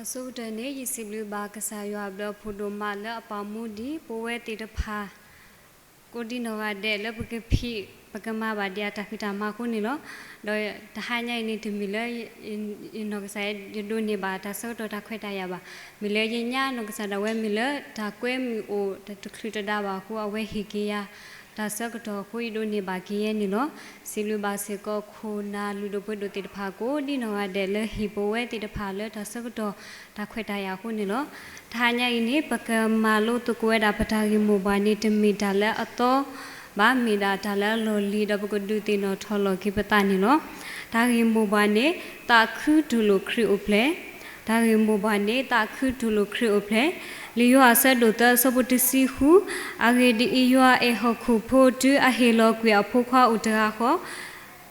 အဆိကတၢၢ်န့ၣ် ယစံးဘျုးဘၣ်ကစၢ်ယွၤအဘျုးအဖှိၣ်ဒိၣ်မးလၢအပာ်မူဒံး ပဝဲသ့ၣ်တဖၣ် ကိးဒံနီၢ်ဂၤဒဲးလၢပကဖံး ပကမၤဘၣ်ဒံးအတၢ်ဖံးတၢ်မၤအဃိန့ၣ်လီၤ. ဒီးတဟါညါအံၤန့ၣ် တမ့ၢ်လၢ ယနီၢ်ကစၢ်ယဒိးန့ၢ်ဘၣ်တၢ်ဆၢကတီၢ်တၢ်ခွဲးတၢ်ယာ်ဘၣ်. မ့ၢ်လၢယညါနီၢ်ကစၢ်ဒၣ်ဝဲမ့ၢ်လၢတၢ်ကွဲမုာ်အိၣ် တချုးတဒါဘၣ်အဃိ အဝဲဟ့ၣ်က့ၤယၤ တၢ်ဆၢကတီၢ်အဃိ ယဒိးန့ၢ်ဘၣ်က့ၤယဲန့ၣ်လီၤ. စံးဘျုးဘၣ်စ့ၢ်ကီးခိၣ်နၢ်လုၢ်ဒိၣ်ပှ့ၤဒိၣ်သ့ၣ်တဖၣ် ကိးဒံနီၢ်ဂၤဒဲးလၢဟ့ၣ်ပဝဲသ့ၣ်တဖၣ်လၢတၢ်ဆၢကတီၢ်တၢ်ခွဲးတၢ်ယာ်အဃိန့ၣ်လီၤ. တဟါညါအံၤန့ၣ် ပကမၤလိသကိးဝဲဒၣ်ပတၢ်ဂ့ၢ်မိၢ်ပှၢ်န့ၣ် တမ့ၢ်တၢ်လၢအသီဘၣ် မ့ၢ်ဒၣ်တၢ်လၢအလီၢ်လံၤ ဒီးပကဒုးသ့ၣ်နီၣ်ထီၣ်လီၤက့ၤပသးန့ၣ်လီၤ. တၢ်ဂ့ၢ်မိၢ်ပှၢ်န့ၣ် သးခုတူၢ်လိာ်ခရံာ်အိၣ်ဖျဲၣ် တၢ်ဂ့ၢ်မိၢ်ပှၢ်န့ၣ် သးခုတူၢ်လိာ်ခရံာ်အိၣ်ဖျဲၣ်. လံာ်ယိၤဟၣ်အဆၢဒိၣ်သၢအဆၢဖိတဆံဃု, အဂ့ၢ်ဒ်အံၤ, ယွၤအဲၣ်ဟီၣ်ခိၣ်ဖိတုၤအဟ့ၣ်လီၤကွံာ်အဖိခွါအိၣ်တဂၤ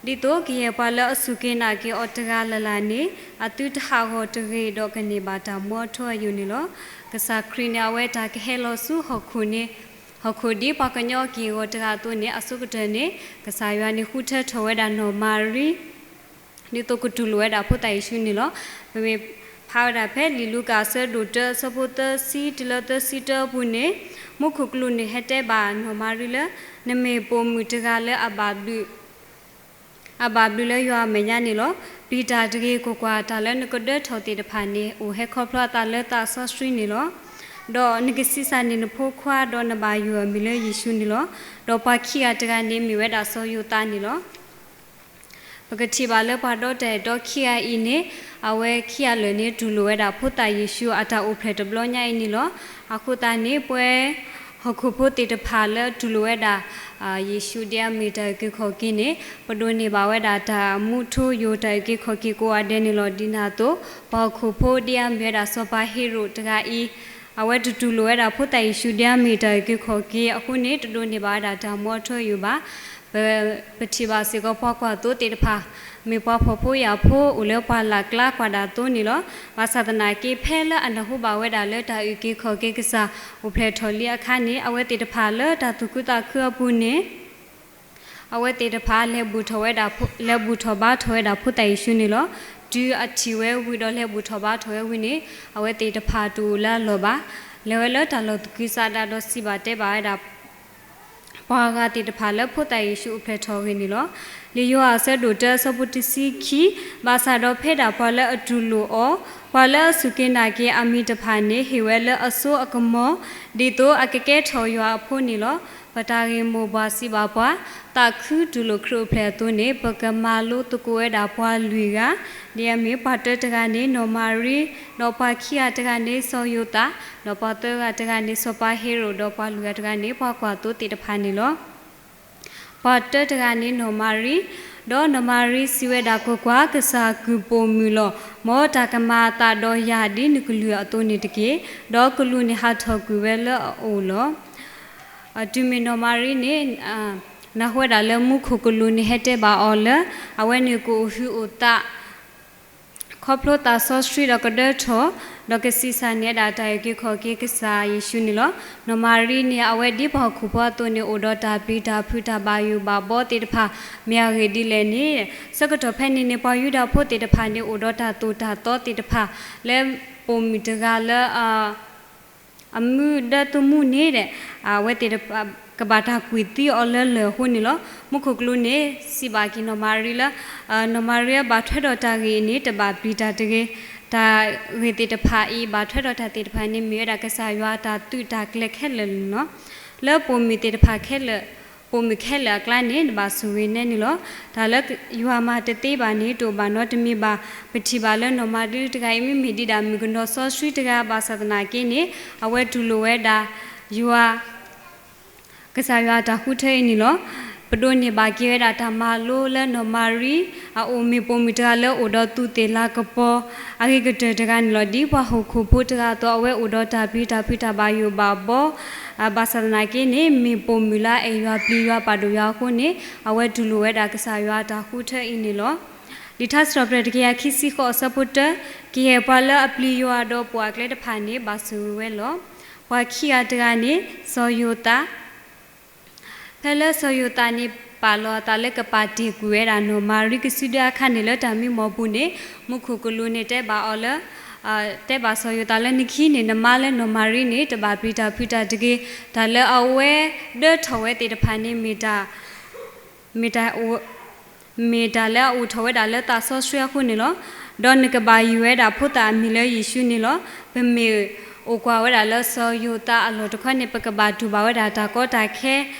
ဃီ, ဒ်သိးကယဲၢ်ပှၤလၢအစူၢ်က့ၤနာ်က့ၤအီၤတဂၤလၢ်လၢ်န့ၣ် အသုတဟးဂီၤတဂ့ၤဒီးကန့ၢ်ဘၣ်တၢ်မူအထူအယိာ်န့ၣ်လီၤ. ကစၢ်ခရံာ်န့ၣ် အဝဲတၢ်ကဟဲလီၤဆူဟီၣ်ခိၣ်န့ၣ် ဟီၣ်ခိၣ်ဒ်ပှၤကညီအက့ၢ်အဂီၤတဂၤအသိးန့ၣ် အဆိကတၢၢ်န့ၣ် ကစၢ်ယွၤန့ၣ်ဃုထၢထီၣ်ဝဲဒၣ်နီၢ်မၤရံ ဒ်သိးကတူၢ်လိာ်ဝဲဒၣ်ဖိသၣ်ယ့ၣ်ၡူးန့ၣ်လီၤ. ပမ့ၢ်ဖးဝဲဒၣ်ဖဲလံာ်လူၤကၣ်အဆၢဒိၣ်တၢအဆၢဖိသၢဆံတုၤလၢသၢဆံတၢအပူၤန့ၣ် မူခိၣ်ကလူးန့ၣ်ဟဲတဲဘၣ်နီၢ်မၤရံလၢ နမ့ၢ်ပိာ်မုၣ်တဂၤလၢအဘၣ်ဘျုး အဘၣ်ဘျုးလၢယွၤအမဲာ်ညါန့ၣ်လီၤ. ပျံၤတၢ်တဂ့ၤ, ကွၢ်ကွၢ်, တၢ်လၢနကဒၢထီၣ်သ့ၣ်တဖၣ်န့ၣ် အိၣ်ဟဲခီဖျိအသးလၢသးစီဆှံန့ၣ်လီၤ. ဒီးနကဆံးစၢ်န့ၢ်နဖိခွါ, ဒီးနဘၣ်ယုၢ်အမံၤလၢယ့ၣ်ၡူးန့ၣ်လီၤ. ဒီးပှၤခံဂၤတဂၤန့ၣ် မ့ၢ်ဝဲဒၣ်စီၤယိၤသးန့ၣ်လီၤ. ပကထံၣ်ဘၣ်လၢပှၤဒီတၢ်အဲၣ်တီခံဂၤအံၤန့ၣ် အဝဲခံဂၤလၢာ်န့ၣ် တူၢ်လိာ်ဝဲဒၣ်ဖိသၣ်ယ့ၣ်ၡူးအတၢ်အိၣ်ဖျဲၣ်တဘျီညါအံၤန့ၣ်လီၤ. အဃိသတးန့ၣ် ပှၤဟီၣ်ခိၣ်ဖိသ့ၣ်တဖၣ်လၢတူၢ်လိာ်ဝဲဒၣ် ယ့ၣ်ၡူးဒ်အမ့ၢ်တၢ်အုၣ်က့ၤခီၣ်က့ၤန့ၣ် ပဒိးန့ၢ်ဘၣ်ဝဲဒၣ်တၢ်မူထူယိာ် တၢ်အုၣ်က့ၤခီၣ်က့ၤကိးဂၤဒဲးန့ၣ်လီၤ. ဒ်န့ၣ်အသိး ပှၤဟီၣ်ခိၣ်ဖိဒ်အမ့ၢ်ဝဲဒၣ်စီၤပၤဟ့ရိာ်တဂၤအံၤ အဝဲတတူၢ်လိာ်ဝဲဒၣ်ဖိသၣ်ယ့ၣ်ၡူးဒ်အမ့ၢ်တၢ်အုၣ်က့ၤခီၣ်က့ၤအဃိန့ၣ် တဒိးန့ၢ်ဘၣ်ဝဲဒၣ်တၢ်မူအထူအယိာ်ဘၣ်. ပ ပထံၣ်ဘၣ်စ့ၢ်ကီးပှၤကွၢ်သိသ့ၣ်တဖၣ် မ့ၢ်ပှၤဖှီၣ်ဖိယာ်ဖိအိၣ်လၢပှၢ်လၢ်ကျါကွၢ်ဒၣ်အသိးန့ၣ်လီၤ. ဘၣ်ဆၣ်သနာ်က့ ဖဲလၢအနၢ်ဟူဘၣ်ဝဲဒၣ်လၢတၢ်အုၣ်က့ၤခီၣ်က့ၤကစၢ်အိၣ်ဖျဲၣ်ထီၣ်လံအခါန့ၣ် အဝဲသ့ၣ်တဖၣ်လၢတၢ်သူၣ်ခုသးခုအပူၤန့ၣ် အဝဲသ့ၣ်တဖၣ် လဲၤဘူၣ်ထီၣ်ဘါထီၣ်ဝဲဒၣ်ဖိသၣ်ယ့ၣ်ၡူးန့ၣ်လီၤ. တုၤအထံၣ်ဝဲဝံၤဒီးလဲၤဘူၣ်ထီၣ်ဘါထီၣ်ဝဲဝံၤန့ၣ် အဝဲသ့ၣ်တဖၣ်တအိၣ်လၢအလီၢ်ဘၣ်. လဲၤဝဲလၢတၢ်လီၢ်သူၣ်ကံၢ်သးဒးဒီးစံးဘၣ်တဲဘၣ်ဝဲဒၣ် ပှၤဂၤသ့ၣ်တဖၣ်လၢဖိသၣ်ယ့ၣ်ၡူးအိၣ်ဖျဲၣ်ထီၣ်အဂ့ၢ်န့ၣ်လီၤ. လံာ်ယိၤဟၣ်အဆၢဒိၣ်တၢအဆၢဖိတဆံခံ, ဘၣ်ဆၣ်ဒီးဖဲဒၣ်ပှၤလၢအတူၢ်လိာ်အီၤ, ပှၤလၢအစူၢ်က့ၤနာ်က့ၤအမံၤတဖၣ်န့ၣ် ဟ့ၣ်ဝဲလၢအစိအကမီၤ ဒ်သိးအကကဲထီၣ်ယွၤအဖိန့ၣ်လီၤ. ပတၢ်ဂ့ၢ်မိၢ်ပှၢ်စံးဘၣ်ပှၤ သးခုတူၢ်လိာ်ခရံာ်အိၣ်ဖျဲၣ်အသိးန့ၣ် ပကမၤလိသကိးဝဲဒၣ်ပှၤလွံၢ်ဂၤ, ဒ်အမ့ၢ်ပှၤတၢတဂၤန့ၣ် နီၢ်မၤရံ, ဒီးပှၤခံဂၤတဂၤန့ၣ် စီၤယိၤသး, ဒီးပှၤသၢဂၤတဂၤန့ၣ် စီၤပၤဟ့ရိာ်, ဒီးပှၤလွံၢ်ဂၤတဂၤန့ၣ် ပှၤကွၢ်သိသ့ၣ်တဖၣ်န့ၣ်လီၤ. ပှၤတၢတဂၤန့ၣ်နီၢ်မၤရံ, ဒီးနီၢ်မၤရံစံးဝဲဒၣ် ကွၢ်ကွၢ်, ကစၢ်အကုၢ်ပိာ်မုၣ်လီၤ. မ်တၢ်ကမၤအသးဒီးယၤဒ်နကလုၢ်အသိးန့ၣ်တက့ၢ်. ဒီးကလူးန့ၣ်ဟးထီၣ်ကွံာ်ဝဲလၢအအိၣ်လီၤ. တုၤမ့ၢ်နီၢ်မၤရံန့ၣ် နၢ်ဟူဝဲဒၣ်လၢမူခိၣ်ကလူးန့ၣ်ဟဲတဲဘၣ်အီၤလၢ အဝဲန့ၣ်ကအိၣ်ဟုးအိၣ်သး ခီဖျိသးစီဆှံဒီးကဒၢထီၣ်, ဒီးကဆံးစၢ်န့ၢ်ဝဲဒၣ်တၢ်အုၣ်က့ၤခီၣ်က့ၤကစၢ်ယ့ၣ်ၡူးန့ၣ်လီၤ. နီၢ်မၤရံန့ၣ် အဝဲဒ်ပှၤဟီၣ်ခိၣ်ဖိအသိးန့ၣ် အိၣ်ဒီးတၢ်ပျံၤတၢ်ဖုးတၢ်ဘၣ်ယိၣ်ဘၣ်ဘီသ့ၣ်တဖၣ် မ့ၢ်အဂ့ၢ်ဒ်လဲၣ်န့ၣ် ဆၢကတီၢ်ဖဲန့ၣ်န့ၣ် ပှၤယူဒၤဖိသ့ၣ်တဖၣ်န့ၣ် အိၣ်ဒီးတၢ်သိၣ်တၢ်သီသ့ၣ်တဖၣ် လၢပိာ်မုၣ်တဂၤလၢ အမူဒါသမူန့ၣ်ဒီး အဝဲသ့ၣ် ကဘၣ်တၢ်ကွံာ်သံအီၤလၢလၢၢ်အဃိန့ၣ်လီၤ. မူခိၣ်ကလူးန့ၣ် စံးဘၣ်က့ၤနီၢ်မၤရံလၢ နီၢ်မၤရံဧၢ ဘၣ်ထွဲဒီးတၢ်ဂ့ၢ်အံၤန့ၣ် တဘၣ်ပျံၤတၢ်တဂ့ၤ. တၢ်ဂ့ၢ်သ့ၣ်တဖၣ်အံၤ ဘၣ်ထွဲဒီးတၢ်သ့ၣ်တဖၣ်န့ၣ် မ့ၢ်ဝဲဒၣ်ကစၢ်ယွၤအတၢ်သုးတၢ်ကျဲၤခဲလၢာ်န့ၣ်လီၤ. လၢပိာ်မုၣ်သ့ၣ်တဖၣ်ခဲလၢာ် ပိာ်မုၣ်ခဲလၢာ်အကျါန့ၣ် နဘၣ်ဆိၣ်ဂ့ၤနဲန့ၣ်လီၤ. တၢ်လၢယွၤမၤတသ့ဘၣ်န့ၣ် တအိၣ်ဘၣ်နီတမံၤဘၣ်. ပထံၣ်ဘၣ်လၢနီၢ်မၤရံတဂၤအံၤ မ့မ့ၢ်ဒ်ဒၣ်မုၣ်ကနီၤစီဆှံတဂၤ ဘၣ်ဆၣ်သနာ်က့န့ၣ် အဝဲတူၢ်လိာ်ဝဲဒၣ် ယွၤ ကစၢ်ယွၤအတၢ်ဃုထၢအံၤန့ၣ်လီၤ. ပဒိးန့ၢ်ဘၣ်က့ၤဝဲဒၣ်တၢ်မၤလိလၢနီၢ်မၤရံ အအိၣ်မ့ၢ်ပိာ်မုၣ်တဂၤလၢအိၣ်ဒီးသူးသ့ၣ်လၤကပီၤ အဂ့ၤကတၢၢ်တဂၤန့ၣ်လီၤ. ဒ်ပှၤဟီၣ်ခိၣ်ဖိတဂၤအသိး အဝဲအိၣ်ဒီးတၢ်ပျံၤတၢ်ဖုးတၢ်ဘၣ်ယိၣ်ဘၣ်ဘီ ဘၣ်ဆၣ်သနာ်က့န့ၣ် မ့ၢ်ပိာ်မုၣ်လၢအအဲၣ်ယွၤပျံၤယွၤပာ်ဒိၣ်ယွၤအဃိန့ၣ် အဝဲတူၢ်လိာ်ဝဲဒၣ်ကစၢ်ယွၤအတၢ်ဃုထၢအံၤန့ၣ်လီၤ. လံာ်ထါစံးထီၣ်ပတြၢၤတကယၤခံဆံဃိးအဆၢဖိတၢ, ကယဲၢ်ပှၤလၢအပျံၤယွၤဒီးပိာ်အကျဲတဖၣ်န့ၣ် ဘၣ်ဆိၣ်ဂ့ၤဝဲလီၤ. ပှၤခံဂၤတဂၤန့ၣ် စီၤယိၤသး ဖဲလၢစီၤယိၤသးန့ၣ် ပာ်လီၤအသးလၢကပာ်တ့ၢ်ကွံာ်ဝဲဒၣ်နီၢ်မၤရံကစုဒုအခါန့ၣ် လၢတၢ်မံမီၢ်ပူၤန့ၣ် မူခိၣ်ကလူးန့ၣ်တဲဘၣ်အီၤလၢ တဲဘၣ်စီၤယိၤသးလၢနခံန့ၣ် နမါလၢနီၢ်မၤရံန့ၣ် တဘၣ်ပျံၤတၢ်ဖုးတၢ်တဂ့ၤ, တၢ်လၢအဝဲဒၢထီၣ်ဝဲသ့ၣ်တဖၣ်န့ၣ် မ့ၢ်တၢ် မ့ၢ်တၢ် မ့ၢ်တၢ်လၢအအိၣ်ထီၣ်ဝဲဒၣ်လၢသးစီဆှံအဃိန့ၣ်လီၤ. ဒီးနကဘၣ်ယုၢ်ဝဲဒၣ်ဖိသၣ်အမံၤလၢယ့ၣ်ၡူးန့ၣ်လီၤ. ပမ့ၢ်အိၣ်ကွၢ်ဝဲဒၣ်လၢစီၤယိၤသးအလီၢ်တခီန့ၣ် ပကဘၣ်တူၢ်ဘၣ်ဝဲဒၣ်တၢ်ကီတၢ်ခ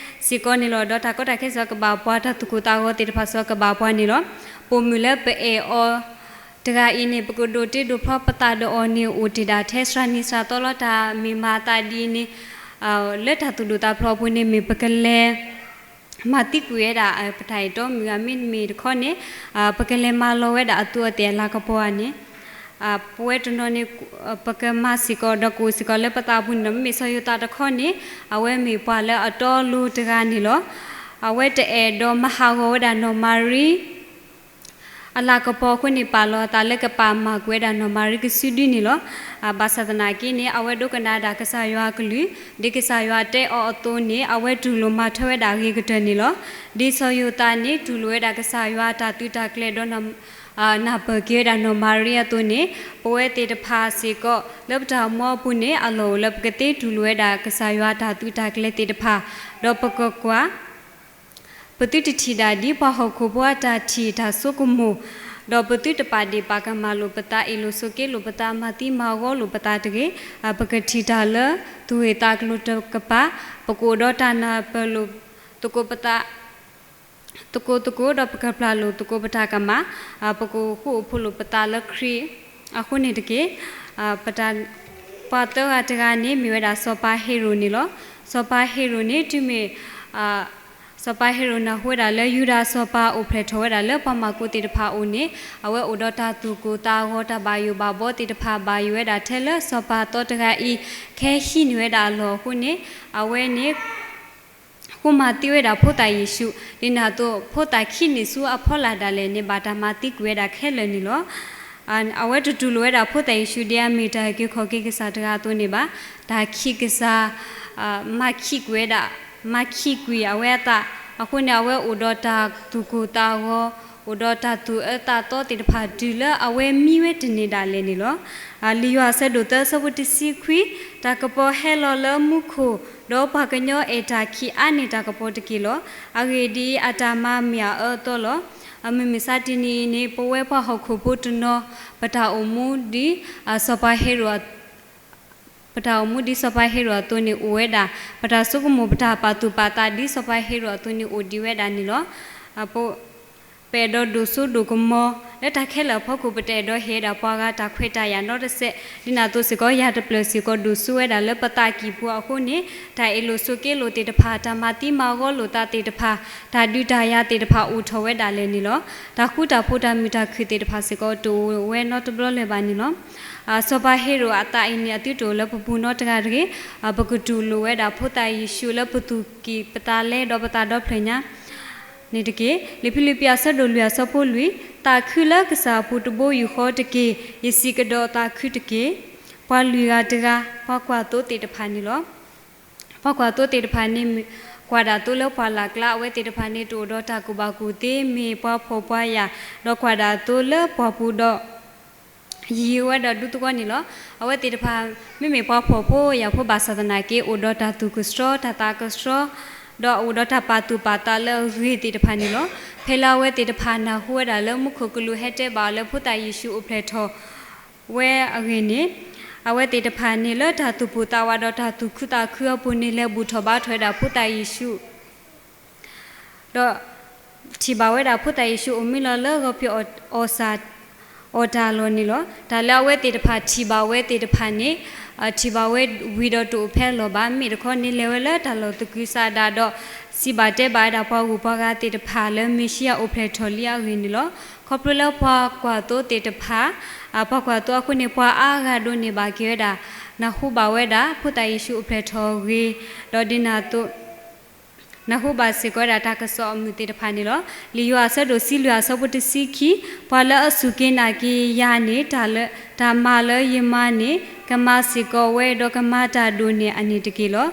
ဲစ့ၢ်ကီးန့ၣ်လီၤ. ဒီးတၢ်ကီတၢ်ခဲစ့ၢ်ကီးကဘၣ်ပှၤ, တၢ်သူၣ်ကိၢ်သးဂီၤသ့ၣ်တဖၣ်စ့ၢ်ကီးကဘၣ်ပှၤန့ၣ်လီၤ. ပိာ်မုၣ်လၢပအဲၣ်အီၤတဂၤအံၤန့ၣ် ပကဒိးတ့ဒိးဖျီပသးဒီးအီၤန့ၣ် အိၣ်တ့ၢ်ဒၣ်ထဲစှၤနံၤစှၤသီလီၤ. တၢ်မ့ၢ်မၤအသးဒ်အံၤန့ၣ် လၢတၢ်သူၣ်ဒိၣ်သးဖျိးအပူၤန့ၣ် မ့ၢ်ပကလဲၤ မၤသံကွံာ်ဝဲဒၣ် ပတၢ်အဲၣ်တီမုၣ်ဧါ မ့တမ့ၢ်တခီန့ၣ် ပကလဲၤမၤလီၤဝဲဒၣ်အသူအသ့ၣ်အလၤကပီၤဧါန့ၣ် ပဝဲတနီၤန့ၣ် ပကမၤစ့ၢ်ကီး ဒီးကအိၣ်စ့ၢ်ကီးလၢပသးအပူၤန့ၣ်လီၤ. မ့မ့ၢ်စီၤယိၤသးတခီန့ၣ် အဝဲမ့ၢ်ပှၤလၢအတီအလိၤတဂၤန့ၣ်လီၤ. အဝဲတအဲၣ်ဒိးမၤဟးဂီၤဝဲဒၣ်နီၢ်မၤရံ အလၤကပီၤအဃိန့ၣ် ပာ်လီၤအသးလၢကပာ်မၤကွံာ်ဝဲဒၣ်နီၢ်မၤရံကစုဒုန့ၣ်လီၤ. ဘၣ်ဆၣ်သနာ်က့န့ၣ် အဝဲဒိကနၣ်ဒၣ်ကစၢ်ယွၤအကလုၢ်, ဒ်ကစၢ်ယွၤတဲအီၤအသိးန့ၣ် အဝဲတူၢ်လိာ်မၤထွဲဝဲဒၣ်အဂ့ၤကတၢၢ်န့ၣ်လီၤ. ဒ်စီၤယိၤသးန့ၣ် တူၢ်လိာ်ဝဲဒၣ်ကစၢ်ယွၤတၢ်သုးတၢ်ကျဲၤဒီး နၢ်ပၢၢ်က့ၤဝဲဒၣ်နီၢ်မၤရံအသိးန့ၣ် ပဝဲသ့ၣ်တဖၣ်စ့ၢ်ကီး လၢပတၢ်အိၣ်မူအပူၤန့ၣ် အလီၢ်အိၣ်လၢပကသ့တူၢ်လိာ်ဝဲဒၣ်ကစၢ်ယွၤတၢ်သုးတၢ်ကျဲၤသ့ၣ်တဖၣ်, ဒီးပကကွၢ် ပသုတထံၣ်ဒၣ်ဒ်ပှၤဟီၣ်ခိၣ်ဖိအတၢ်ထံၣ်တၢ်ဆိကမိၣ်, ဒီးပသုတပာ်ဒ့ၣ်ပာ်ကမၣ်လိာ်ပသး, အ့ၣ်လိာ်ဆိးက့လိာ်ပသး, မၤသံမၤဂီၤလိာ်ပသးတဂ့ၤ. ပကထံၣ်တၢ်လၢသူၣ်ဂ့ၢ်သးကျိၤတကပၤ, ပကအိၣ်ဒီးတၢ်နၢ်ပၢၢ်လိာ်သကိးပသး သကိးသကိး, ဒီးပကပျၢ်လိာ်သကိးပတၢ်ကမၣ်, ပကအိၣ်ဃူအိၣ်ဖိးလိာ်ပသးလၢခရံာ်အဃိန့ၣ်တက့ၢ်. ပှၤသၢဂၤတဂၤန့ၣ် မ့ၢ်ဝဲဒၣ်စီၤပၤဟ့ရိၣ်န့ၣ်လီၤ. စီၤပၤဟ့ရိၣ်န့ၣ် တုၤမ့ၢ် စီၤပၤဟ့ရိၣ်နၢ်ဟူဝဲဒၣ်လၢယူဒၤစီၤပၤအိၣ်ဖျဲၣ်ထီၣ်ဝဲဒၣ်လၢပှၤမၢ်ကူးသ့ၣ်တဖၣ်အအိၣ်န့ၣ် အဝဲအိၣ်ဒီးတၢ်သူၣ်ကိၢ်သးဂီၤ, တၢ်ဘၣ်ယိၣ်ဘၣ်ဘီသ့ၣ်တဖၣ် ဘၣ်ယိၣ်ဝဲဒၣ်ထဲလၢစီၤပၤသီတဂၤအံၤ ခဲဟံးန့ၢ်ဝဲဒၣ်အလီၢ်အဃိန့ၣ် အဝဲန့ၣ် ဃုမၤသံဝဲဒၣ်ဖိသၣ်ယ့ၣ်ၡူး, ဒ်န့ၣ်အသိး ဖိသၣ်ခံနံၣ်ဆူအဖီလာ်ဒၣ်လဲာ်န့ၣ် ဘၣ်တၢ်မၤသံကွံာ်ဝဲဒၣ်ခဲလၢာ်န့ၣ်လီၤ. အဝဲတတူၢ်လိာ်ဝဲဒၣ်ဖိသၣ်ယ့ၣ်ၡူးဒ်အမ့ၢ်တၢ်အုၣ်က့ၤခီၣ်က့ၤကစၢ်တဂၤအသိးန့ၣ်ဘၣ်. တၢ်ခံးကစၢ် မၤခံးကွံာ်ဝဲဒၣ်, မၤခံးကွံာ်အဝဲအသးအဃိန့ၣ် အဝဲအိၣ်ဒီးတၢ်သူၣ်ကိၢ်သးဂီၤ, အိၣ်ဒီးတၢ်သူၣ်အၢသးသီသ့ၣ်တဖၣ် တုၤလၢအဝဲမံဝဲတန့ၢ်ဒၣ်လဲာ်န့ၣ်လီၤ. လံာ်ယိၤဟၣ်အဆၢဒိၣ်သၢအဆၢဖိတဆံခွံ, တၢ်ကပီၤဟဲလီၤလၢမူခိၣ်, ဒီးပှၤကညီအဲၣ်တၢ်ခံးအါန့ၢ်တၢ်ကပီၤတက့ၢ်လီၤ. အဂ့ၢ်ဒ်အံၤ, အတၢ်မၤမ့ၢ်အအၢအသီလီၤ. မုၢ်မဆါတနံၤအံၤန့ၣ် ပဝဲပှၤဟီၣ်ခိၣ်ဖိတနီၤ ပတၢ်အိၣ်မူဒ် စီၤပၤဟ့ရိၣ် ပတၢ်အိၣ်မူဒ်စီၤပၤဟ့ရိၣ်အသိးန့ၣ်အိၣ်ဝဲဒၣ်, ပတၢ်ဆိကမိၣ်ပတၢ်ပာ်သူၣ်ပာ်သးဒ်စီၤပၤဟ့ရိၣ်အသိးန့ၣ်အိၣ်ဒံးဝဲဒၣ်န့ၣ်လီၤ. ပအဲၣ်ဒိးဒိၣ်စိဒိၣ်ကမီၤ လၢတၢ်ခဲလၢာ်အဖီခိၣ် ပတအဲၣ်ဒိးဟ့ၣ်ဒၣ်ပှၤဂၤတၢ်ခွဲးတၢ်ယာ်နီတစဲး, ဒ်န့ၣ်အသိးစ့ၢ်ကီး ယၤတဖျၢၣ်စ့ၢ်ကီးဒိၣ်စိဝဲဒၣ်လၢပသးကံၢ်ပူၤအဃိန့ၣ် တၢ်အ့ၣ်လိာ်ဆိးက့လိာ်သ့ၣ်တဖၣ်, တၢ်မၤသံမၤဂီၤလိာ်သးသ့ၣ်တဖၣ်, တၢ်ဒုးတၢ်ယၤသ့ၣ်တဖၣ်အိၣ်ထီၣ်ဝဲဒၣ်လဲာ်န့ၣ်လီၤ. တၢ်ဃူတၢ်ဖိးတၢ်မုာ်တၢ်ခုၣ်သ့ၣ်တဖၣ်စ့ၢ်ကီးတအိၣ်ဝဲနီတဘျီလၢၤဘၣ်န့ၣ်လီၤ. စီၤပၤဟ့ရိၣ်အသးအံၤန့ၣ် အသုတအိၣ်လၢပပူၤနီတဂၤတဂ့ၤ. ပကတူၢ်လိာ်ဝဲဒၣ်ဖိသၣ်ယ့ၣ်ၡူးလၢပသူၣ်ကံၢ်ပသးလဲဒီးပသးဒီဖျၢၣ်ညါ န့ၣ်တက့ၢ်. လံာ်ဖံလံးပံးအဆၢဒိၣ်လွံၢ်အဆၢဖိလွံၢ်, သးခုလၢကစၢ်အပူၤတဘိယူၢ်ဃီတက့ၢ်. ယစံးကဒီးသးခုတက့ၢ်. ပှၤလွံၢ်ဂၤတဂၤ ပှၤကွၢ်သိသ့ၣ်တဖၣ်န့ၣ်လီၤ. ပှၤကွၢ်သိသ့ၣ်တဖၣ်န့ၣ် ကွၢ်ဒၣ်သိလၢပှၢ်လၢ်ကျါ အဝဲသ့ၣ်တဖၣ်န့ၣ် တအိၣ်ဒီးတၢ်ကူၣ်ဘၣ်ကူၣ်သ့, မ့ၢ်ပှၤဖှီၣ်ပှၤယာ်, ဒီးကွၢ်ဒၣ်သိလၢပှၢ်ပူၤဒီး ယံာ်ဝဲဒီးဒူသဝီန့ၣ်လီၤ. အဝဲသ့ၣ်တဖၣ် မ့မ့ၢ်ပှၤဖှီၣ်ဖိယာ်ဖိဘၣ်ဆၣ်သနာ်က့ အိၣ်ဒီးတၢ်သူၣ်ကဆှီ တၢ်သးကဆှီ, ဒီးအိၣ်ဒီးတၢ်ပာ်သူၣ်ပာ်သးလၢအဂ့ၤသ့ၣ်တဖၣ်န့ၣ်လီၤ. ဖဲလၢအဝဲသ့ၣ်တဖၣ်နၢ်ဟူဝဲဒၣ်လၢမူခိၣ်ကလူးဟဲတဲဘၣ်အီၤလၢဖိသၣ်ယ့ၣ်ၡူးအိၣ်ဖျဲၣ်ထီၣ် ဝဲအဂ့ၢ်န့ၣ်, အဝဲသ့ၣ်တဖၣ်န့ၣ်လၢတၢ်သူၣ်ပိၢ်သးဝးဒီးတၢ်သူၣ်ခုသးခုအပူၤန့ၣ် လဲၤဘူၣ်ထီၣ်ဘါထီၣ်ဝဲဒၣ်ဖိသၣ်ယ့ၣ်ၡူး ဒီးထံၣ်ဘၣ်ဝဲဒၣ်ဖိသၣ်ယ့ၣ်ၡူးအိၣ်မံလီၤလၢဂီၤဖံးအီၣ်စၢ် အီၣ်တၢ်အလီၢ်န့ၣ်လီၤ. တၢ်လၢအဝဲသ့ၣ်တဖၣ်ထံၣ်ဘၣ်ဝဲသ့ၣ်တဖၣ်န့ၣ် ထံၣ်ဘၣ်ဝဲဝံၤဒီးတအိၣ်ဖဲအလီၢ်ဘၣ်. မ့ၢ်တခီန့ၣ် လဲၤဝဲလၢတၢ်လီၢ်သကုၤဆးဒးဒီး စံးဘၣ်တဲဘၣ်ဝဲဒၣ်ပှၤဂုၤပှၤဂၤသ့ၣ်တဖၣ်လၢမ့ၣ်ၡံအၤအိၣ်ဖျဲၣ်ထီၣ်လံအဂ့ၢ်န့ၣ်လီၤ. ခီဖျိလၢပှၤကွၢ်သိသ့ၣ်တဖၣ် ပှၤကွၢ်သိအဃိန့ၣ် ပှၤအါဂၤဒိးန့ၢ်ဘၣ်က့ၤဝဲဒၣ် နၢ်ဟူဘၣ်ဝဲဒၣ် ဖိသၣ်ယ့ၣ်ၡူးအိၣ်ဖျဲၣ်ထီၣ်အဂ့ၢ်, ဒီးဒ်န့ၣ်အသိး နၢ်ဟူဘၣ်စ့ၢ်ကီးဝဲဒၣ်တၢ်ကစီၣ်အမုာ်သ့ၣ်တဖၣ်န့ၣ်လီၤ. လံာ်ယိၤဟၣ်အဆၢဒိၣ်တဆံလွံၢ်အဆၢဖိတဆံခံ, ပှၤလၢအစူၢ်က့ၤနာ်က့ၤယၤန့ၣ် တၢ်လၢ တၢ်မၤလၢယမၤန့ၣ် ကမၤစ့ၢ်ကီးဝဲဒီးကမၤတၢ်ဒိၣ်န့ၢ်အန့ၣ်တက့ၢ်လီၤ.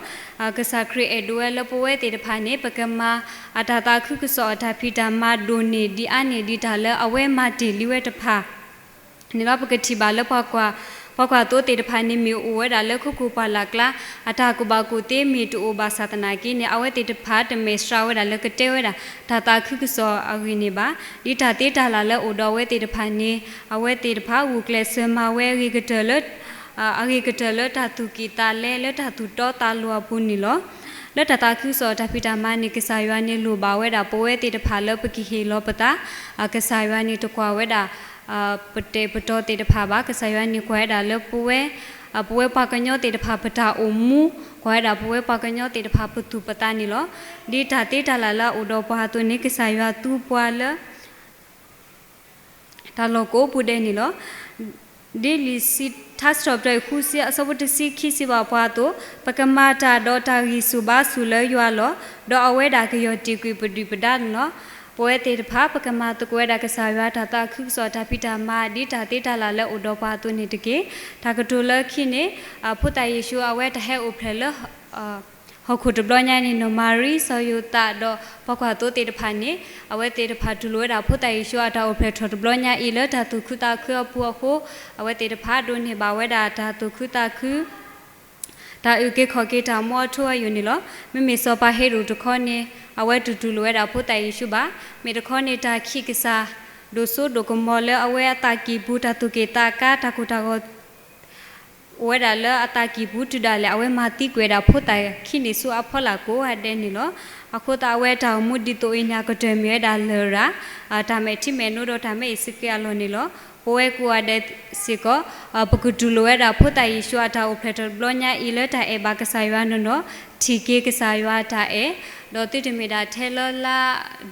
ကစၢ်ခရံာ်အဲၣ်ဒိးဝဲလၢပဝဲသ့ၣ်တဖၣ်န့ၣ် ပကမၤအတၢ်သးခုကစီၣ်အတၢ်ဖံးတၢ်မၤဒိၣ်န့ၢ်ဒ်အါန့ၢ်ဒ်တၢ်လၢအဝဲမၤတ့ၢ်လံဝဲတဖၣ် န့ၣ်လီၤ. ပကထံၣ်ဘၣ်လၢပှၤကွၢ် ပှၤကွၢ်သိသ့ၣ်တဖၣ်န့ၣ် မ့ၢ်အိၣ်ဝဲဒၣ်လၢခိခိၣ်ပှၢ်လၢ်ကျါ အတၢ်ကူၣ်ဘၣ်ကူၣ်သ့မ့ၢ်တအိၣ်ဘၣ်ဆၣ်သနာ်က့န့ၣ် အဝဲသ့ၣ်တဖၣ်တမဲာ်ဆှးဝဲဒၣ်လၢကတဲဝဲဒၣ် တၢ်သးခုကစီၣ်အဂ့ၢ်န့ၣ်ဘၣ်. ဒ်တၢ်သ့တၢ်လၢ်လၢအိၣ်ဒီးအဝဲသ့ၣ်တဖၣ်န့ၣ် အဝဲသ့ၣ်တဖၣ်ဂုာ်ကျဲးစၢးမၤဝဲအဂ့ၤကတၢၢ်လၢ အဂ့ၤကတၢၢ်လၢတၢ်သူၣ်ကံၢ်သးလဲလၢတၢ်သူၣ်တီသးလိၤအပူၤန့ၣ်လီၤ. လၢတၢ်သးခုကစီၣ်တၢ်ဖံးတၢ်မၤန့ၣ် ကစၢ်ယွၤန့ၣ်လိၣ်ဘၣ်ဝဲဒၣ်ပဝဲသ့ၣ်တဖၣ်လၢပကဟ့ၣ်လီၤပသး, ကစၢ်ယွၤန့ၣ်တကွၢ်ဝဲဒၣ် ပတဲာ်ပတီၤသ့ၣ်တဖၣ်ဘၣ်. ကစၢ်ယွၤန့ၣ်ကွၢ်ဝဲဒၣ်လၢပဝဲ ပဝဲပှၤကညီသ့ၣ်တဖၣ်ပတၢ်အိၣ်မူ, ကွၢ်ဝဲဒၣ်ပဝဲပှၤကညီသ့ၣ်တဖၣ်ပသူၣ်ပသးန့ၣ်လီၤ. ဒ်တၢ်သ့တၢ်လၢ်လၢအအိၣ်ဒီးပှၤအသိးန့ၣ် ကစၢ်ယွၤသူပှၤလၢ တၢ်လီၢ်ကိးပူၤဒဲးန့ၣ်လီၤ. ဒ်လံာ်စံးထါစံးထီၣ်ပတြၢၤအံၤ ဃုဆံအဆၢဖိတဆံခံစံးဘၣ်ပှၤအသိး, ပကမၤတၢ်ဒီးတၢ်ဂံၢ်ဆူၣ်ဘါဆူၣ်လၢယွၤလီၤ. ဒီးအဝဲဒၣ်ကယီၢ်တံာ်ကွံာ်ပဒုၣ်ပဒါန့ၣ်လီၤ. ပဝဲသ့ၣ်တဖၣ် ပကမၤသကိးဝဲဒၣ်ကစၢ်ယွၤတၢ်သးခုကစီၣ်တၢ်ဖံးတၢ်မၤ ဒ်တၢ်သ့တၢ်လၢ်လၢအိၣ်ဒီးပှၤအသိးန့ၣ်တက့ၢ်. တၢ်ကတိၤလၢခံန့ၣ် ဖိသၣ်ယ့ၣ်ၡူးအဝဲတၢ်ဟဲအိၣ်ဖျဲၣ်လၢ ဟီၣ်ခိၣ်တဘျီညါန့ၣ် နီၢ်မၤရံ စီၤယိၤသး ဒီးပှၤကွၢ်သိသ့ၣ်တဖၣ်န့ၣ် အဝဲသ့ၣ်တဖၣ်တူၢ်လိာ်ဝဲဒၣ်ဖိသၣ်ယ့ၣ်ၡူးအတၢ်အိၣ်ဖျဲၣ်ထီၣ်တဘျီညါအံၤလၢတၢ်သူၣ်ခုသးခုအပူၤအဃိ, အဝဲသ့ၣ်တဖၣ်ဒိးန့ၢ်ဘၣ်ဝဲဒၣ်တၢ်သူၣ်ခုသးခု တၢ်အုၣ်က့ၤခီၣ်က့ၤတၢ်မူအထူအယိာ်န့ၣ်လီၤ. မ့မ့ၢ်စီၤပၤဟ့ရိၣ်တခီန့ၣ် အဝဲတတူၢ်လိာ်ဝဲဒၣ်ဖိသၣ်ယ့ၣ်ၡူးဘၣ်. မ့ၢ်တခီန့ၣ် တၢ်ခံးကစၢ် ဒိၣ်စိဒိၣ်ကမီၤလၢအဝဲအသးကံၢ်ပူၤ တၢ်သူၣ်က့ၣ်သးကါတၢ်ကိၢ်တၢ်ဂီၤ အိၣ်ဝဲဒၣ်လၢအသးကံၢ်ပူၤတုၤဒၣ်လဲာ် အဝဲမၤသံကွံာ်ဝဲဒၣ်ဖိသၣ်ခံန့ၣ်ဆူအဖီလာ်ကိးဂၤဒဲးန့ၣ်လီၤ. အဃိသတးအဝဲတၢ်အိၣ်မူဒ်သိးအံၤန့ၣ် အကတၢၢ်မ့ၢ်ဝဲဒၣ်လရာ်, တၢ်မဲာ်ထံမဲာ်နိဒီးတၢ်မဲာ်အ့ၣ်စက့အလီၢ်န့ၣ်လီၤ. ပဝဲကိးဂၤဒဲးစ့ၢ်ကီး ပကတူၢ်လိာ်ဝဲဒၣ်ဖိသၣ်ယ့ၣ်ၡူးအတၢ်အိၣ်ဖျဲၣ်ထီၣ်တဘျီညါအံၤလၢတၢ်အဲၣ်ဘၣ်ကစၢ်ယွၤနီၢ်နီၢ်, ထံၣ်က့ၤကစၢ်ယွၤအတၢ်အဲၣ်, ဒီးသုတမ့ၢ်ဒၣ်ထဲလၢလါ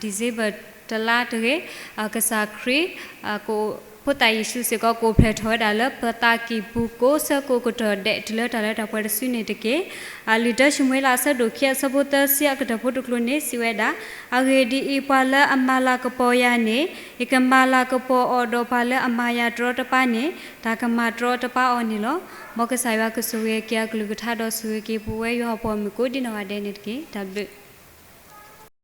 December တလါတဂ့ၤ, ကစၢ်ခရံာ် ဖိသၣ်ယ့ၣ်ၡူးစ့ၢ်ကီး ကအိၣ်ဖျဲၣ်ထီၣ်ဝဲဒၣ်လၢပသးကံၢ်ပူၤကိးဆၢကိးကတီၢ်ဒဲး တုၤလၢတၢ်လၢတၢ်ပှဲၤတစုန့ၣ်တက့ၢ်. လံာ်တၢၡမူၤအ့လးအဆၢဒိၣ်ခံအဆၢဖိသၢဆံအကတၢၢ်ဖိတကျိၤန့ၣ် စံးဝဲဒၣ်, အဂ့ၢ်ဒ်အံၤ, ပှၤလၢအမၤလၤကပီၤယၤန့ၣ် ယကမၤလၤကပီၤအီၤ, ဒီးပှၤလၢအမၤယၤတရီတပါန့ၣ် တၢ်ကမၤတရီတပါအီၤန့ၣ်လီၤ. မ်ကစၢ်ယွၤကဆိၣ်ဂ့ၤက့ၤအကလုၢ်ကထါ ဒီးဆိၣ်ဂ့ၤက့ၤပဝဲယွၤအပှၤမုၣ်ကိးဒံနီၢ်ဂၤဒဲးန့ၣ်တက့ၢ်. တၢ်ဘျုး